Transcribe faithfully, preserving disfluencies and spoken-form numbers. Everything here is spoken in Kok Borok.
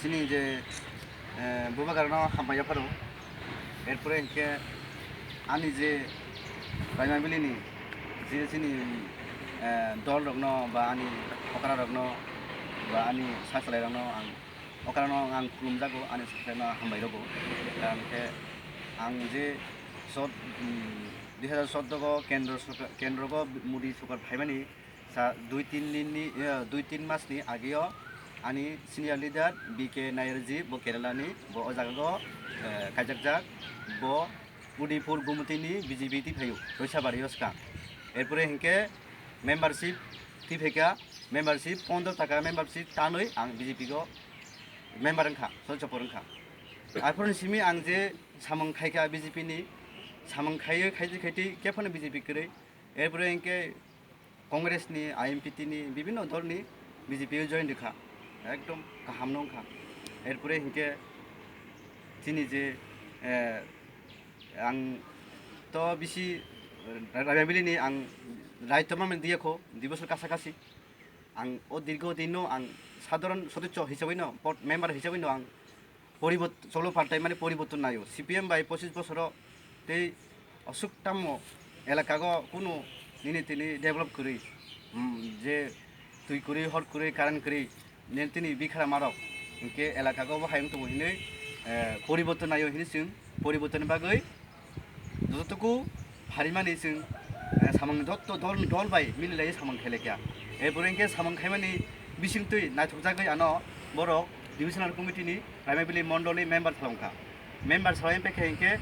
Chini je, eh, bubagrano hambai yapharo. Erpore hinkhe ani je Raimabili ni je chini, eh, dol rokno ba ani okra rokno ba ani sasalai rokno ang okra no ang khulumjago, ani sasalai no hambai rogo. Karon khe ang je sot, um, dui hazar soddo go kendro sorkar, kendro go Modi sorkar phaimani sa dui tin din ni, eh, dui tin mas ni ageo ani senior leader B K Nair ji, bo Kerala ni, bo o jaga go, eh, kaijakjak, bo Udaipur Gumti ni B J P twi phaio, Roisabari o swkang. Erpore hinkhe membership twi phaikha, membership pondro taka membership tanwi ang B J P go member wngkha, sodosyo wngkha. Aphuru ni simi ang je samung khaikha B J P ni, samung khaiwi khaitwi khaitwi khe phano B J P kwrwi. Erpore hinkhe Congress ni, I M P T ni, bibhinno dol ni B J P o join rwkha. Ekdom kaham no wngkha. Erpore hinkhe chini je, eh, ang to bisi, eh, Raimabili ni ang raito ma mani diya kho, dui bosor kasa kasi. Ang o dirgo din no ang sadharon sodosyo hisabai no, board member hisabai no ang poribot-, cholo partai mane poriborton naio. C P M bai pochis bosoro tei aswk tamo elaka go kunu nini tini develop kwrwi, mm, je twi kwrwi, hor kwrwi, current kwrwi, nini tini bikhara marok, hinkhe elaka go bo hai wng tongo hinwi, eh, poriborton naio hinwi chwng poriborton ni bagwi jototuku pharimani chwng, eh, samung jotto dol, dol bai mililai samung khailai kha. Erpore hinkhe samung khaimani bisingtwi naithokjagwi ano borok divisional committee ni Raimabili mondol ni member salong kha. Member salai pekhe hinkhe